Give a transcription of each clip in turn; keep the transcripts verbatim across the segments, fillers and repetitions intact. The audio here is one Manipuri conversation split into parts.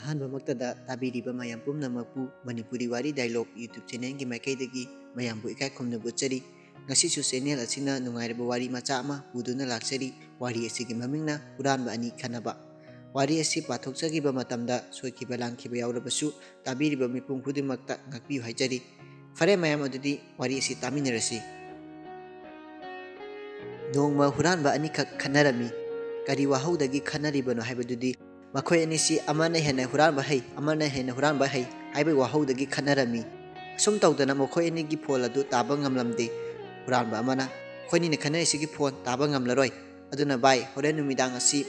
ꯑꯍꯥꯟꯕꯃꯛꯇꯗ ꯇꯥꯕꯤꯔꯤꯕ ꯃꯌꯥꯝ ꯄꯨꯝꯅꯃꯛꯄꯨ ꯃꯅꯤꯄꯨꯔꯤ ꯋꯥꯔꯤ ꯗꯥꯏꯂꯣꯒ YouTube ꯆꯦꯅꯦꯜꯒꯤ ꯃꯥꯏꯀꯩꯗꯒꯤ ꯃꯌꯥꯝꯕꯨ ꯏꯀꯥꯏ ꯈꯨꯝꯅꯕ ꯎꯠꯆꯔꯤ꯫ ꯉꯁꯤꯁꯨ ꯆꯦꯅꯦꯜ ꯑꯁꯤꯅ ꯅꯨꯡꯉꯥꯏꯔꯕ ꯋꯥꯔꯤ ꯃꯆꯥ ꯑꯃ ꯄꯨꯗꯨꯅ ꯂꯥꯛꯆꯔꯤ꯫ ꯋꯥꯔꯤ ꯑꯁꯤꯒꯤ ꯃꯃꯤꯡꯅ ꯍꯨꯔꯥꯟꯕ ꯑꯅꯤ ꯈꯟꯅꯕ꯫ ꯋꯥꯔꯤ ꯑꯁꯤ ꯄꯥꯊꯣꯛꯆꯈꯤꯕ ꯃꯇꯝꯗ ꯁꯣꯏꯈꯤꯕ ꯂꯥꯟꯈꯤꯕ ꯌꯥꯎꯔꯕꯁꯨ ꯇꯥꯕꯤꯔꯤꯕ ꯃꯤꯄꯨꯝ ꯈꯨꯗꯤꯡꯃꯛꯇ ꯉꯥꯛꯄꯤꯌꯨ ꯍꯥꯏꯖꯔꯤ꯫ ꯐꯔꯦ ꯃꯌꯥꯝ, ꯑꯗꯨꯗꯤ ꯋꯥꯔꯤ ꯑꯁꯤ ꯇꯥꯃꯤꯟꯅꯔꯁꯤ꯫ ꯅꯣꯡꯃ ꯍꯨꯔꯥꯟꯕ ꯑꯅꯤꯈꯛ ꯈꯟꯅꯔꯝꯃꯤ꯫ ꯀꯔꯤ ꯋꯥꯍꯧꯗꯒꯤ ꯈꯟꯅꯔꯤꯕꯅꯣ ꯍꯥꯏꯕꯗꯨꯗꯤ, ꯃꯈꯣꯏ ꯑꯅꯤꯁꯤ ꯑꯃꯅ ꯍꯦꯟꯅ ꯍꯨꯔꯥꯟꯕ ꯍꯩ, ꯑꯃꯅ ꯍꯦꯟꯅ ꯍꯨꯔꯥꯟꯕ ꯍꯩ ꯍꯥꯏꯕꯒꯤ ꯋꯥꯍꯧꯗꯒꯤ ꯈꯟꯅꯔꯝꯃꯤ꯫ ꯑꯁꯨꯝ ꯇꯧꯗꯅ ꯃꯈꯣꯏ ꯑꯅꯤꯒꯤ ꯐꯣꯟ ꯑꯗꯨ ꯇꯥꯕ ꯉꯝꯂꯝꯗꯦ꯫ ꯍꯨꯔꯥꯟꯕ ꯑꯃꯅ, "ꯑꯩꯈꯣꯏꯅꯤꯅ ꯈꯟꯅꯔꯤꯁꯤꯒꯤ ꯐꯣꯟ ꯇꯥꯕ ꯉꯝꯂꯔꯣꯏ꯫ ꯑꯗꯨꯅ ꯚꯥꯏ, ꯍꯣꯔꯦꯟ ꯅꯨꯃꯤꯗꯥꯡ ꯑꯁꯤ,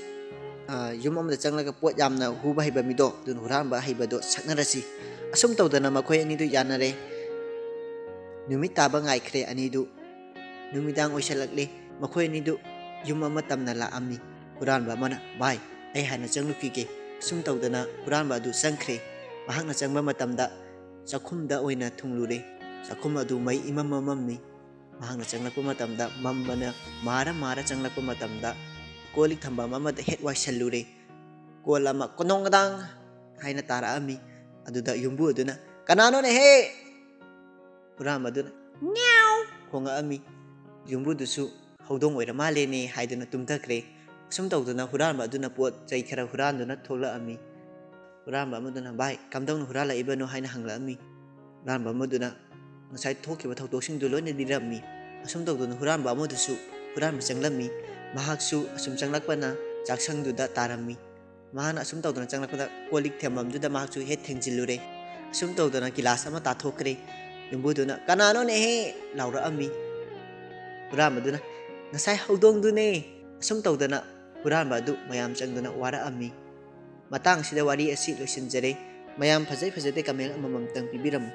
ꯑ, ꯌꯨꯝ ꯑꯃꯗ ꯆꯪꯂꯒ ꯄꯣꯠ ꯌꯥꯝꯅ ꯍꯨꯕ ꯍꯩꯕ ꯃꯤꯗꯣ, ꯑꯗꯨꯅ ꯍꯨꯔꯥꯟꯕ ꯍꯩꯕꯗꯣ ꯁꯛꯅꯔꯁꯤ꯫" ꯑꯁꯨꯝ ꯇꯧꯗꯅ ꯃꯈꯣꯏ ꯑꯅꯤꯗꯨ ꯌꯥꯅꯔꯦ꯫ ꯅꯨꯃꯤꯠ ꯇꯥꯕ ꯉꯥꯏꯈ꯭ꯔꯦ ꯑꯅꯤꯗꯨ꯫ ꯅꯨꯃꯤꯗꯥꯡ ꯑꯣꯏꯁꯜꯂꯛꯂꯦ꯫ ꯃꯈꯣꯏ ꯑꯅꯤꯗꯨ ꯌꯨꯝ ꯑꯃ ꯇꯝꯅ ꯂꯥꯛꯑꯝꯃꯤ꯫ ꯍꯨꯔꯥꯟꯕ ꯑꯃꯅ, "ꯚꯥꯏ, ꯑꯩ ꯍꯥꯟꯅ ꯆꯪꯂꯨꯈꯤꯒꯦ꯫" ꯑꯁꯨꯝ ꯇꯧꯗꯅ ꯍꯨꯔꯥꯟꯕ ꯑꯗꯨ ꯆꯪꯈ꯭ꯔꯦ꯫ ꯃꯍꯥꯛꯅ ꯆꯪꯕ ꯃꯇꯝꯗ ꯆꯥꯛꯈꯨꯝꯗ ꯑꯣꯏꯅ ꯊꯨꯡꯂꯨꯔꯦ꯫ ꯆꯥꯛꯈꯨꯝ ꯑꯗꯨ ꯃꯩ ꯏꯃꯝ ꯃꯝꯃꯝꯃꯤ꯫ ꯃꯍꯥꯛꯅ ꯆꯪꯂꯛꯄ ꯃꯇꯝꯗ ꯃꯝꯕꯅ ꯃꯥꯔ ꯃꯥꯔ ꯆꯪꯂꯛꯄ ꯃꯇꯝꯗ ꯀꯣꯜ ꯂꯤꯛ ꯊꯝꯐꯝ ꯑꯃꯗ ꯍꯦꯛ ꯋꯥꯏꯁꯜꯂꯨꯔꯦ꯫ ꯀꯣꯜ ꯑꯃ ꯀꯣꯅꯣꯡ ꯀꯗꯥꯡ ꯍꯥꯏꯅ ꯇꯥꯔꯛꯑꯝꯃꯤ꯫ ꯑꯗꯨꯗ ꯌꯨꯝꯕꯨ ꯑꯗꯨꯅ, "ꯀꯅꯥꯅꯣꯅꯦꯍꯦ?" ꯍꯨꯔꯥꯟꯕ ꯑꯗꯨꯅ, "ꯉ꯭ꯌꯥꯎ" ꯈꯣꯡꯉꯛꯑꯝꯃꯤ꯫ ꯌꯨꯝꯕꯨꯗꯨꯁꯨ, "ꯍꯧꯗꯣꯡ ꯑꯣꯏꯔ ꯃꯥꯜꯂꯦꯅꯦ" ꯍꯥꯏꯗꯨꯅ ꯇꯨꯝꯊꯈ꯭ꯔꯦ꯫ ꯑꯁꯨꯝ ꯇꯧꯗꯅ ꯍꯨꯔꯥꯟꯕ ꯑꯗꯨꯅ ꯄꯣꯠ ꯆꯩ ꯈꯔ ꯍꯨꯔꯥꯟꯗꯨꯅ ꯊꯣꯛꯂꯛꯑꯝꯃꯤ꯫ ꯍꯨꯔꯥꯟꯕ ꯑꯃꯗꯨꯅ, "ꯚꯥꯏ, ꯀꯝꯗꯧꯅ ꯍꯨꯔꯥꯜꯂꯛꯏꯕꯅꯣ?" ꯍꯥꯏꯅ ꯍꯪꯂꯛꯑꯝꯃꯤ꯫ ꯍꯨꯔꯥꯟꯕ ꯑꯃꯗꯨꯅ ꯉꯁꯥꯏ ꯊꯣꯛꯈꯤꯕ ꯊꯧꯗꯣꯛꯁꯤꯡꯗꯨ ꯂꯣꯏꯅ ꯂꯤꯔꯝꯃꯤ꯫ ꯑꯁꯨꯝ ꯇꯧꯗꯅ ꯍꯨꯔꯥꯟꯕ ꯑꯃꯗꯨꯁꯨ ꯍꯨꯔꯥꯟꯕ ꯆꯪꯂꯝꯃꯤ꯫ ꯃꯍꯥꯛꯁꯨ ꯑꯁꯨꯝ ꯆꯪꯂꯛꯄꯅ ꯆꯥꯛꯁꯪꯗꯨꯗ ꯇꯥꯔꯝꯃꯤ꯫ ꯃꯍꯥꯛꯅ ꯑꯁꯨꯝ ꯇꯧꯗꯅ ꯆꯪꯂꯛꯄꯗ ꯀꯣꯜ ꯂꯤꯛ ꯊꯦꯝꯐꯝꯗꯨꯗ ꯃꯍꯥꯛꯁꯨ ꯍꯦꯛ ꯊꯦꯡꯖꯤꯜꯂꯨꯔꯦ꯫ ꯑꯁꯨꯝ ꯇꯧꯗꯅ ꯒꯤꯂꯥꯁ ꯑꯃ ꯇꯥꯊꯣꯛꯈ꯭ꯔꯦ꯫ ꯌꯨꯝꯕꯨꯗꯨꯅ, "ꯀꯅꯥꯅꯣꯅꯦꯍꯦ?" ꯂꯥꯎꯔꯛꯑꯝꯃꯤ꯫ ꯍꯨꯔꯥꯟꯕꯗꯨꯅ, "ꯉꯁꯥꯏ ꯍꯧꯗꯣꯡꯗꯨꯅꯦ꯫" ꯑꯁꯨꯝ ꯇꯧꯗꯅ ꯍꯨꯔꯥꯟꯕ ꯑꯗꯨ ꯃꯌꯥꯝ ꯆꯪꯗꯨꯅ ꯋꯥꯔꯛꯑꯝꯃꯤ꯫ ꯃꯇꯥꯡꯁꯤꯗ ꯋꯥꯔꯤ ꯑꯁꯤ ꯂꯣꯏꯁꯤꯟꯖꯔꯦ꯫ ꯃꯌꯥꯝ ꯐꯖꯩ ꯐꯖꯗꯦ ꯀꯃꯦꯟ ꯑꯃꯃꯝꯇꯪ ꯄꯤꯕꯤꯔꯝꯃꯨ꯫